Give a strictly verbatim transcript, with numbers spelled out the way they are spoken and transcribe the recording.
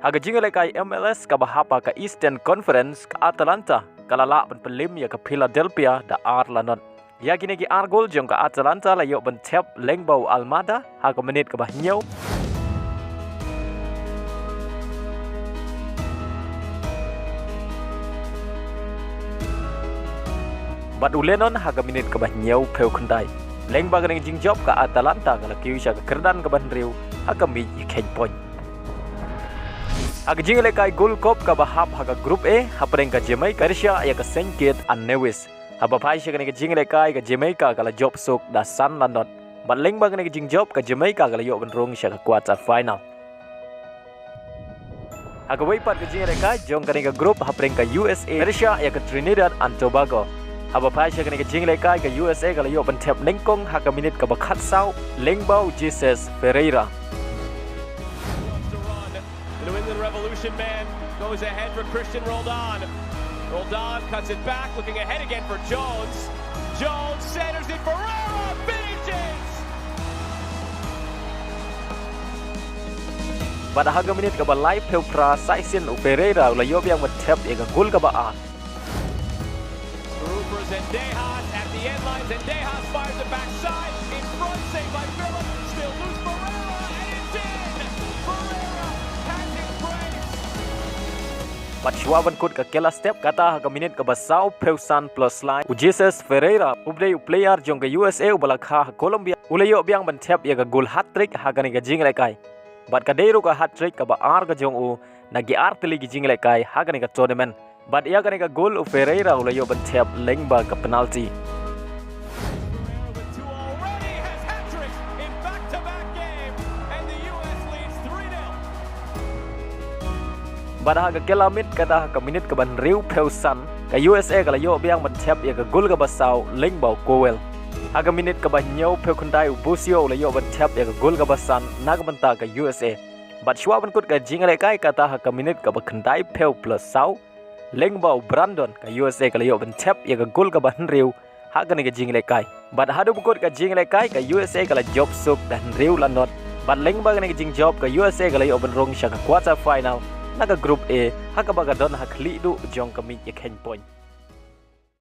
Ha ka jingïalehkai M L S kaba hap ha ka Eastern Conference, ka Atalanta ka la lah ban pynliem ïa ka Philadelphia da ar la not. Ïa kine ki ar gol jong ka Atalanta la ïoh ban thep lyngba u Almada ha ka minit kaba hynñiew, bad u Lennon ha ka minit kaba hynñiewphew khyndai. Lyngba kane ka jingjop, ka Atalanta ka la kiew sha ka kyrdan kaba hynriew ha ka miej ïakheiñ point. Ha ka jingïalehkai Gold Cup kaba hap ha ka Group A, hapdeng ka Jamaica pyrshah ïa ka Saint Kitts and Nevis. Haba phai sha kane ka jingïalehkai, ka Jamaica ka la jop suk da san la not. Bad lyngba kane ka jingjop, ka Jamaica ka la ïoh ban rung sha ka quarter final. Ha kawei pat ka jingïalehkai jong kane ka group, hapdeng ka U S A pyrshah ïa ka Trinidad and Tobago. Haba phai sha kane ka jingïalehkai, ka U S A ka la ïoh ban thep nyngkong ha ka minit kaba khatsaw, lyngba u Jesus Ferreira. The New England Revolution man goes ahead for Cristian Roldan. Roldan cuts it back, looking ahead again for Jones. Jones centers it, Ferreira finishes! Bad ha ka minit kaba laiphew phra, sa shisien u Ferreira u la ïoh biang ban thep ïa ka gol kaba ar. Through for Zendejas at the end line. Zendejas fires it backside. In front, saved by Phillips. Still loose, Ferreira, and it's in! Ferreira has his brace. Bad shuwa ban kut ka kylla step, kata ha ka minit kaba sawphew san plus lai, u Jesus Ferreira, uba dei u player jong ka U S A uba la kha ha Colombia, u la ïoh biang ban thep ïa ka gol hat-trick ha kane ka jingïalehkai. Bad ka dei ruh ka hat-trick kaba ar ka jong u na ki ar tylli ki jingïalehkai ha kane ka tournament. Bad ïa kane ka gol, u Ferreira u la ïoh ban thep lyngba ka penalty. Ferreira with two already, has hat-trick in back-to-back game, and the U S leads three nil. Bad ha ka kylla miet, kata ha ka minit kaba hynriewphew san, ka U S A ka la ïoh biang ban thep ïa ka gol kaba saw lyngba u Cowell. Ha ka minit kaba hynñiewphew khyndai, u Busio u la ïoh ban thep ïa ka gol kaba san na ka bynta ka U S A. Bad shuwa ban kut ka jingïalehkai, kata ha ka minit kaba khyndaiphew plus saw, lyngba u Brandon, ka U S A ka la ïoh ban thep ïa ka gol kaba hynriew ha kane ka jingïalehkai. Bad haduh ba kut ka jingïalehkai, ka U S A ka la jop suk da hynriew la not. Bad lyngba kane ka jingjop, ka U S A ka la ïoh ban rung sha ka quarter final na ka Group A, ha kaba ka don ha khlieh duh jong ka miej ïakheiñ point.